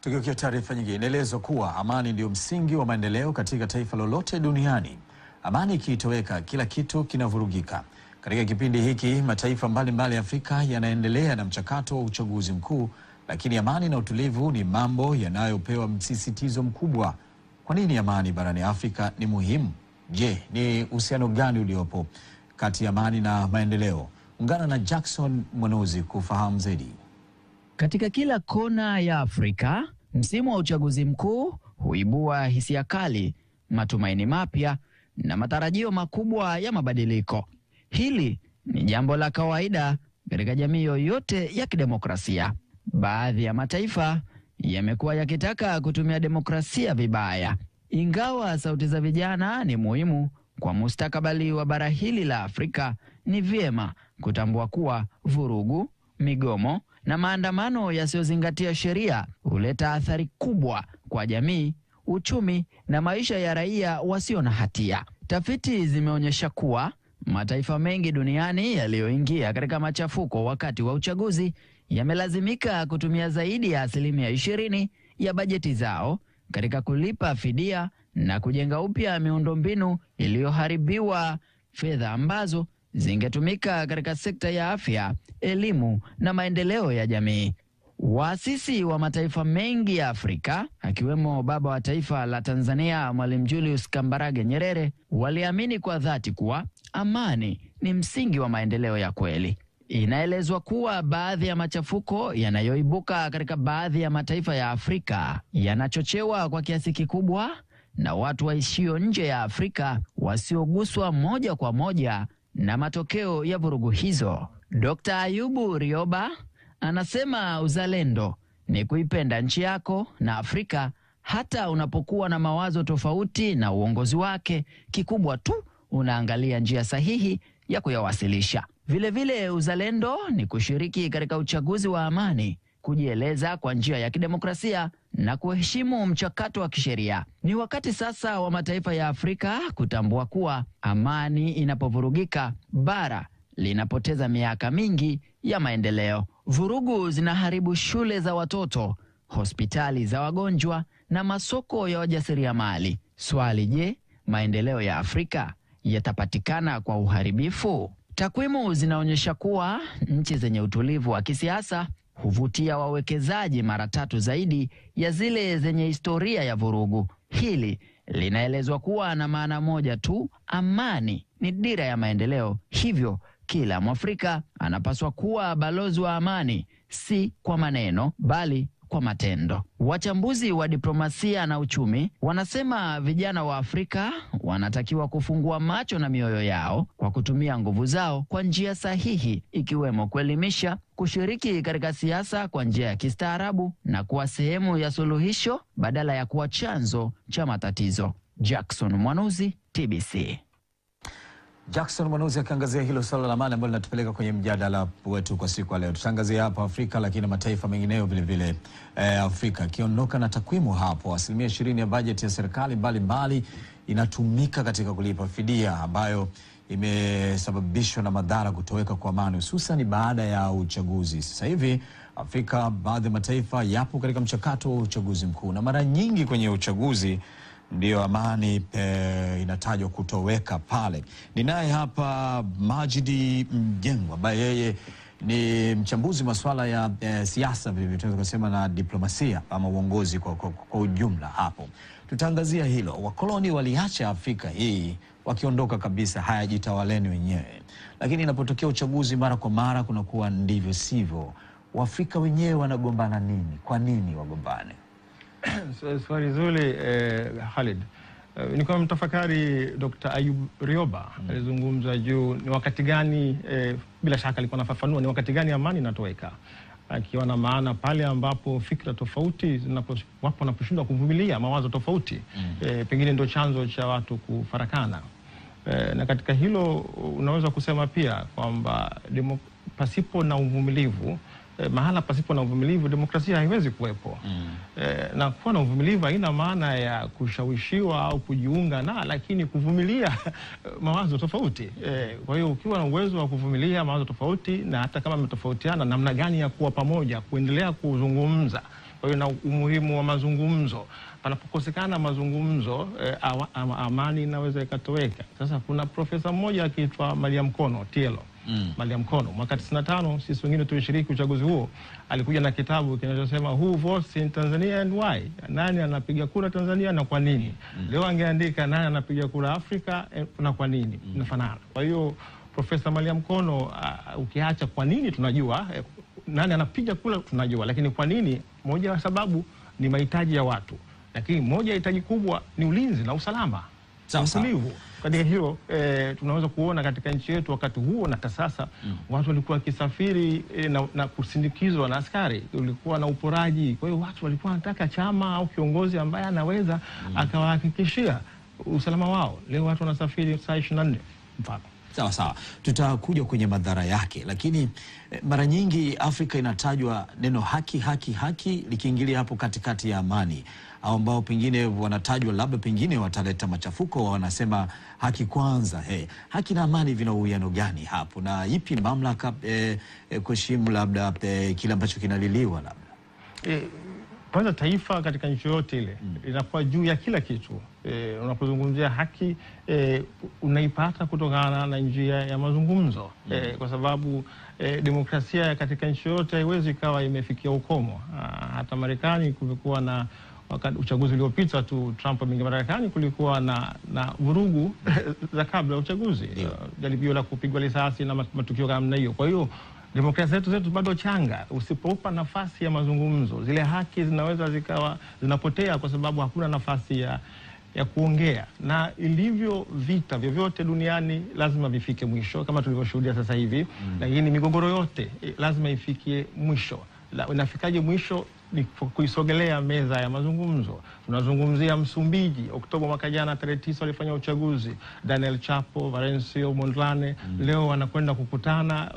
Tukiukia taarifa nyingine, inaelezwa kuwa amani ndiyo msingi wa maendeleo katika taifa lolote duniani. Amani ikitoweka, kila kitu kinavurugika. Katika kipindi hiki, mataifa mbalimbali ya Afrika yanaendelea na mchakato wa uchaguzi mkuu, lakini amani na utulivu ni mambo yanayopewa msisitizo mkubwa. Kwa nini amani barani Afrika ni muhimu? Je, ni uhusiano gani uliopo kati ya amani na maendeleo? Ungana na Jackson Mwanuzi kufahamu zaidi. Katika kila kona ya Afrika, msimu wa uchaguzi mkuu huibua hisia kali, matumaini mapya na matarajio makubwa ya mabadiliko. Hili ni jambo la kawaida katika jamii yoyote ya kidemokrasia. Baadhi ya mataifa yamekuwa yakitaka kutumia demokrasia vibaya. Ingawa sauti za vijana ni muhimu kwa mustakabali wa bara hili la Afrika, ni vyema kutambua kuwa vurugu, migomo na maandamano yasiyozingatia sheria huleta athari kubwa kwa jamii, uchumi na maisha ya raia wasio na hatia. Tafiti zimeonyesha kuwa mataifa mengi duniani yaliyoingia katika machafuko wakati wa uchaguzi yamelazimika kutumia zaidi ya 20% ya bajeti zao katika kulipa fidia na kujenga upya miundombinu iliyoharibiwa, fedha ambazo zingetumika katika sekta ya afya, elimu na maendeleo ya jamii. Waasisi wa mataifa mengi ya Afrika akiwemo baba wa taifa la Tanzania Mwalimu Julius Kambarage Nyerere waliamini kwa dhati kuwa amani ni msingi wa maendeleo ya kweli. Inaelezwa kuwa baadhi ya machafuko yanayoibuka katika baadhi ya mataifa ya Afrika yanachochewa kwa kiasi kikubwa na watu waishio nje ya Afrika wasioguswa moja kwa moja na matokeo ya vurugu hizo. Dr. Ayubu Rioba anasema uzalendo ni kuipenda nchi yako na Afrika hata unapokuwa na mawazo tofauti na uongozi wake. Kikubwa tu unaangalia njia sahihi ya kuyawasilisha. Vilevile uzalendo ni kushiriki katika uchaguzi wa amani, kujieleza kwa njia ya kidemokrasia na kuheshimu mchakato wa kisheria. Ni wakati sasa wa mataifa ya Afrika kutambua kuwa amani inapovurugika, bara linapoteza miaka mingi ya maendeleo. Vurugu zinaharibu shule za watoto, hospitali za wagonjwa na masoko ya wajasiriamali. Swali, je, maendeleo ya Afrika yatapatikana kwa uharibifu? Takwimu zinaonyesha kuwa nchi zenye utulivu wa kisiasa huvutia wawekezaji mara tatu zaidi ya zile zenye historia ya vurugu. Hili linaelezwa kuwa na maana moja tu: amani ni dira ya maendeleo. Hivyo kila Mwafrika anapaswa kuwa balozi wa amani, si kwa maneno bali kwa matendo. Wachambuzi wa diplomasia na uchumi wanasema vijana wa Afrika wanatakiwa kufungua macho na mioyo yao kwa kutumia nguvu zao kwa njia sahihi, ikiwemo kuelimisha, kushiriki katika siasa kwa njia ya kistaarabu na kuwa sehemu ya suluhisho badala ya kuwa chanzo cha matatizo. Jackson Mwanuzi, TBC. Jackson Mwanuzi akiangazia hilo swala la amani ambalo linatupeleka kwenye mjadala wetu kwa siku ya leo. Tutaangazia hapa Afrika lakini mataifa mengineyo vile vile Afrika. Kiondoka na takwimu hapo, 20% ya bajeti ya serikali mbalimbali inatumika katika kulipa fidia ambayo imesababishwa na madhara kutoweka kwa amani, hususan baada ya uchaguzi. Sasa hivi Afrika, baadhi ya mataifa yapo katika mchakato wa uchaguzi mkuu, na mara nyingi kwenye uchaguzi ndiyo amani inatajwa kutoweka pale. Ninaye hapa Majidi Mjengwa ambaye yeye ni mchambuzi masuala ya siasa, vile vile tunaweza kusema na diplomasia ama uongozi kwa ujumla. Hapo tutaangazia hilo. Wakoloni waliacha Afrika hii wakiondoka kabisa, hayajitawaleni wenyewe, lakini inapotokea uchaguzi mara kwa mara kunakuwa ndivyo sivyo. Waafrika wenyewe wanagombana nini? Kwa nini wagombane? Swali zuri, Khalid. Nilikuwa mtafakari Dr. Ayub Rioba alizungumza juu ni wakati gani, bila shaka alikuwa anafafanua ni wakati gani amani inatoweka, akiwa na maana pale ambapo fikra tofauti wapo wanaposhindwa kuvumilia mawazo tofauti, pengine ndio chanzo cha watu kufarakana. Na katika hilo unaweza kusema pia kwamba pasipo na uvumilivu, mahala pasipo na uvumilivu demokrasia haiwezi kuwepo. Na kuwa na uvumilivu haina maana ya kushawishiwa au kujiunga na, lakini kuvumilia mawazo tofauti. Kwa hiyo ukiwa na uwezo wa kuvumilia mawazo tofauti, na hata kama mmetofautiana, namna gani ya kuwa pamoja, kuendelea kuzungumza, Kwa hiyo na umuhimu wa mazungumzo. Panapokosekana mazungumzo, amani inaweza ikatoweka. Sasa kuna profesa mmoja akiitwa Maliamkono Tielo. Maliamkono mwaka 95, sisi wengine tulishiriki uchaguzi huo, alikuja na kitabu kinachosema Who Votes in Tanzania and Why, nani anapiga kura Tanzania na kwa nini. Leo angeandika nani anapiga kura Afrika na kwa nini, inafanana. Kwa hiyo Profesa Maliamkono, ukiacha kwa nini tunajua, nani anapiga kura tunajua, lakini kwa nini, moja ya sababu ni mahitaji ya watu, lakini moja ya hitaji kubwa ni ulinzi na usalama. Utulivu. Katika hiyo tunaweza kuona katika nchi yetu wakati huo na sasa, watu walikuwa wakisafiri na kusindikizwa na askari, ulikuwa na uporaji. Kwa hiyo watu walikuwa wanataka chama au kiongozi ambaye anaweza akawahakikishia usalama wao. Leo watu wanasafiri saa 24 mfano. Sawa sawa, tutakuja kwenye madhara yake, lakini mara nyingi Afrika inatajwa neno haki haki haki likiingilia hapo katikati ya amani, au ambao pengine wanatajwa labda pengine wataleta machafuko, wanasema haki kwanza. Haki na amani vina uwiano gani hapo, na ipi mamlaka kuheshimu labda kile ambacho kinaliliwa labda? Kwanza taifa katika nchi yote ile inakuwa juu ya kila kitu. Unapozungumzia haki, unaipata kutokana na njia ya mazungumzo. Kwa sababu demokrasia katika nchi yote haiwezi ikawa imefikia ukomo. Hata Marekani kulikuwa na wakati uchaguzi uliopita tu Trump ameingia madarakani, kulikuwa na vurugu za kabla ya uchaguzi, jaribio la kupigwa risasi na matukio kama namna hiyo. Kwa hiyo demokrasia zetu bado changa. Usipopa nafasi ya mazungumzo, zile haki zinaweza zikawa zinapotea kwa sababu hakuna nafasi ya kuongea. Na ilivyo vita vyovyote duniani lazima vifike mwisho kama tulivyoshuhudia sasa hivi, lakini migogoro yote lazima ifikie mwisho. Inafikaje mwisho? Ni kuisogelea meza ya mazungumzo. Tunazungumzia Msumbiji, Oktoba mwaka jana tarehe 9 walifanya uchaguzi. Daniel Chapo, Valencio Mondlane leo wanakwenda kukutana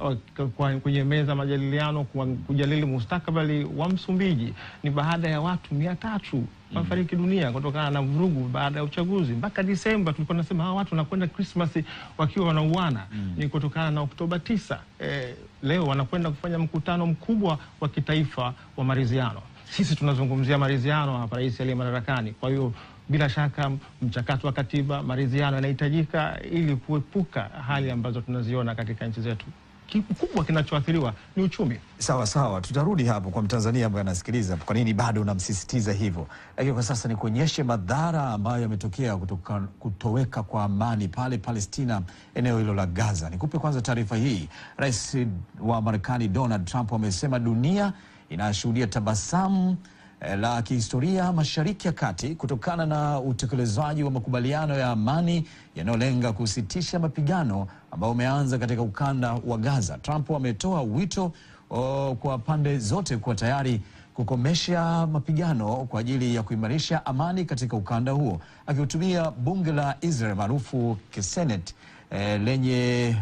kwenye meza majadiliano kujadili mustakabali wa Msumbiji. Ni baada ya watu 300 wafariki dunia kutokana na vurugu baada ya uchaguzi. Mpaka Disemba tulikuwa tunasema hawa watu wanakwenda Christmas wakiwa wanauana. Ni kutokana na Oktoba 9. Leo wanakwenda kufanya mkutano mkubwa wa kitaifa wa maridhiano. Sisi tunazungumzia maridhiano hapa, rais aliye madarakani. Kwa hiyo bila shaka mchakato wa katiba, maridhiano yanahitajika ili kuepuka hali ambazo tunaziona katika nchi zetu. Kikubwa kinachoathiriwa ni uchumi. Sawa sawa, tutarudi hapo kwa Mtanzania ambaye anasikiliza, kwa nini bado unamsisitiza hivyo. Lakini kwa sasa ni kuonyeshe madhara ambayo yametokea kutoweka kwa amani pale Palestina, eneo hilo la Gaza. Nikupe kwanza taarifa hii. Rais wa Marekani Donald Trump amesema dunia inashuhudia tabasamu la kihistoria Mashariki ya Kati kutokana na utekelezaji wa makubaliano ya amani yanayolenga kusitisha mapigano ambayo umeanza katika ukanda wa Gaza. Trump ametoa wito kwa pande zote kuwa tayari kukomesha mapigano kwa ajili ya kuimarisha amani katika ukanda huo. Akihutubia bunge la Israel maarufu Knesset lenye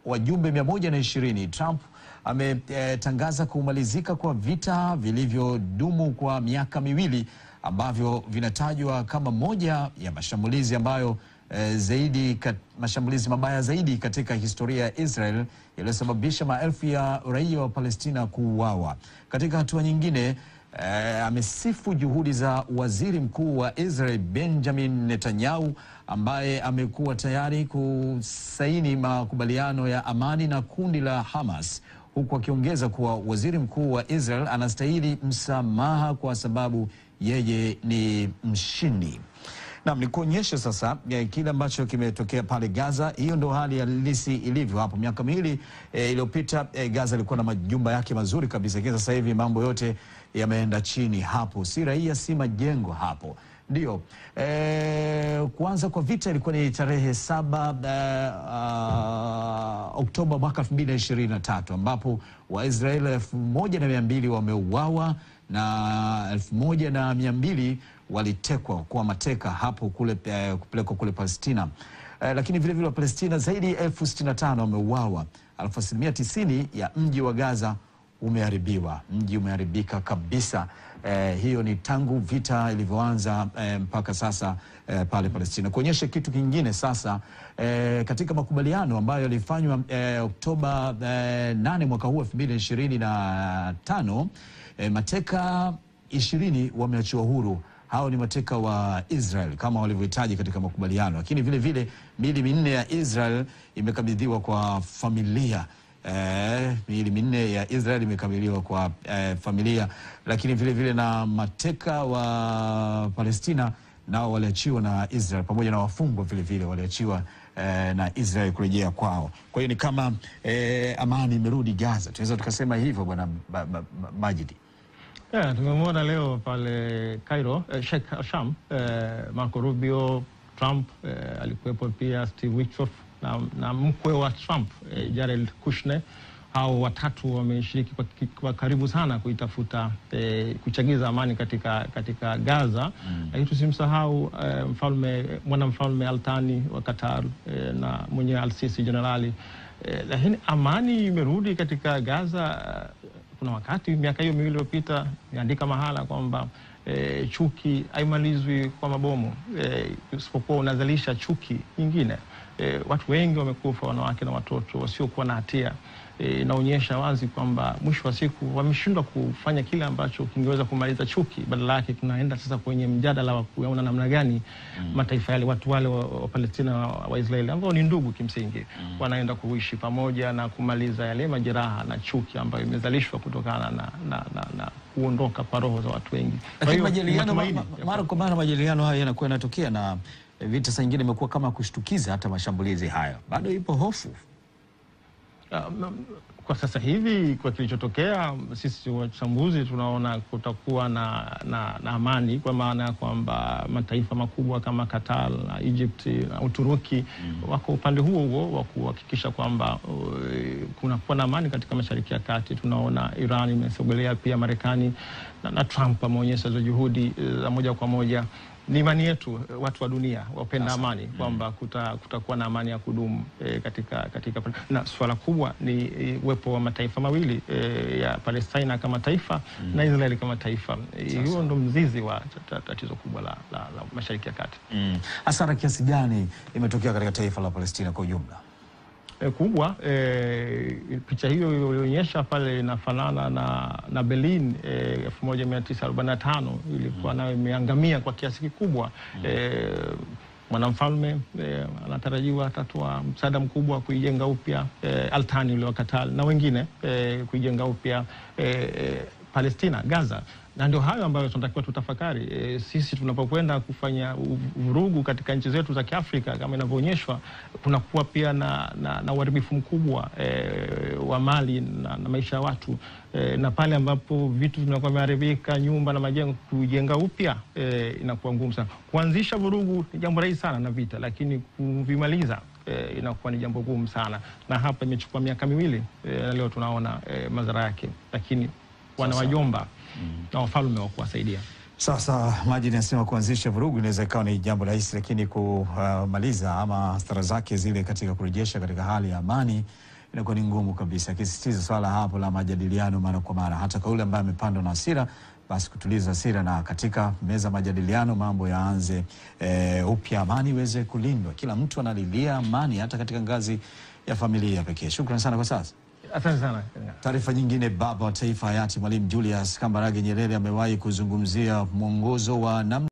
wajumbe 120, Trump ametangaza kumalizika kwa vita vilivyodumu kwa miaka miwili ambavyo vinatajwa kama moja ya mashambulizi ambayo mashambulizi mabaya zaidi katika historia ya Israel yaliyosababisha maelfu ya raia wa Palestina kuuawa. Katika hatua nyingine, amesifu juhudi za Waziri Mkuu wa Israel Benjamin Netanyahu ambaye amekuwa tayari kusaini makubaliano ya amani na kundi la Hamas, huku akiongeza kuwa Waziri Mkuu wa Israel anastahili msamaha kwa sababu yeye ni mshindi. Naam, nikuonyeshe sasa kile ambacho kimetokea pale Gaza. Hiyo ndio hali halisi ilivyo hapo. Miaka miwili iliyopita Gaza ilikuwa na majumba yake mazuri kabisa, lakini sasa hivi mambo yote yameenda chini hapo. Si raia, si majengo hapo. Ndio. Kuanza kwa vita ilikuwa ni tarehe 7 Oktoba mwaka 2023 ambapo Waisraeli 1200 wameuawa na 1200 walitekwa kwa mateka hapo kule, kupelekwa kule Palestina. Lakini vile vile wa Palestina zaidi ya 65,000 wameuawa. 90% ya mji wa Gaza umeharibiwa. Mji umeharibika kabisa. Hiyo ni tangu vita ilivyoanza mpaka sasa pale Palestina. Kuonyesha kitu kingine sasa, katika makubaliano ambayo yalifanywa Oktoba 8 mwaka huu 2025, mateka 20 wameachiwa huru. Hao ni mateka wa Israel kama walivyohitaji katika makubaliano. Lakini vile vile miili 4 ya Israel imekabidhiwa kwa familia. Miili 4 ya Israel imekabidhiwa kwa familia. Lakini vile vile na mateka wa Palestina nao waliachiwa na Israel, pamoja na wafungwa vile vile waliachiwa na Israel kurejea kwao. Kwa hiyo ni kama amani imerudi Gaza. Tunaweza tukasema hivyo Bwana Majidi. Yeah, tumemwona leo pale Cairo Sheikh Hasham, Marco Rubio, Trump, alikuwepo pia Steve Witkoff na mkwe wa Trump, Jared Kushner. Hao watatu wameshiriki kwa karibu sana kuitafuta kuchagiza amani katika Gaza. Lakini tusimsahau mwanamfalme Altani wa Qatar na mwenye Al-Sisi jenerali. Lakini amani imerudi katika Gaza. Kuna wakati miaka hiyo miwili iliyopita niandika mahala kwamba chuki haimalizwi kwa mabomu, isipokuwa unazalisha chuki nyingine. Watu wengi wamekufa, wanawake na watoto wasiokuwa na hatia. Inaonyesha wazi kwamba mwisho wa siku wameshindwa kufanya kile ambacho kingeweza kumaliza chuki. Badala yake tunaenda sasa kwenye mjadala wa kuona namna gani mataifa yale, watu wale wa Palestina wa Israeli ambao ni ndugu kimsingi, wanaenda kuishi pamoja na kumaliza yale majeraha na chuki ambayo imezalishwa kutokana na kuondoka kwa roho za watu wengi. Lakini majadiliano mara kwa mara, majadiliano haya yanakuwa yanatokea, na vita saa nyingine imekuwa kama kushtukiza hata mashambulizi hayo. Bado ipo hofu. Kwa sasa hivi, kwa kilichotokea, sisi wachambuzi tunaona kutakuwa na amani, kwa maana kwamba mataifa makubwa kama Qatar na Egypt na Uturuki wako upande huo huo wa kuhakikisha kwamba kunakuwa na amani katika Mashariki ya Kati. Tunaona Iran imesogelea pia Marekani, na Trump ameonyesha hizo juhudi za moja kwa moja. Ni imani yetu watu wa dunia wapenda amani kwamba kutakuwa na amani ya kudumu katika na swala kubwa ni uwepo wa mataifa mawili, ya Palestina kama taifa na Israeli kama taifa. Huo ndo mzizi wa tatizo kubwa la Mashariki ya Kati. Hasara kiasi gani imetokea katika taifa la Palestina kwa ujumla? Kubwa. Picha hiyo ilionyesha pale inafanana na Berlin 1945 ilikuwa nayo imeangamia kwa kiasi kikubwa. Mwanamfalme anatarajiwa atatoa msaada mkubwa kuijenga upya Altani ule wa Qatar na wengine kuijenga upya Palestina, Gaza. Na ndio hayo ambayo tunatakiwa tutafakari. Sisi tunapokwenda kufanya vurugu katika nchi zetu za Kiafrika kama inavyoonyeshwa, kunakuwa pia na uharibifu mkubwa wa mali na maisha ya watu. Na pale ambapo vitu vinakuwa vimeharibika, nyumba na majengo, kujenga upya inakuwa ngumu sana. Kuanzisha vurugu ni jambo rahisi sana na vita, lakini kuvimaliza inakuwa ni jambo gumu sana. Na hapa imechukua miaka miwili, na leo tunaona madhara yake, lakini wana wajomba na wafalme wa kuwasaidia. Sasa Majid anasema kuanzisha vurugu inaweza ikawa ni jambo rahisi, lakini kumaliza ama hasara zake zile katika kurejesha katika hali ya amani inakuwa ni ngumu kabisa. Akisisitiza swala hapo la majadiliano mara kwa mara, hata kwa yule ambaye amepandwa na hasira, basi kutuliza hasira na katika meza majadiliano mambo yaanze upya, amani iweze kulindwa. Kila mtu analilia amani hata katika ngazi ya familia pekee. Shukrani sana kwa sasa. Asante sana. Taarifa nyingine, baba wa taifa hayati Mwalimu Julius Kambarage Nyerere amewahi kuzungumzia mwongozo wa namna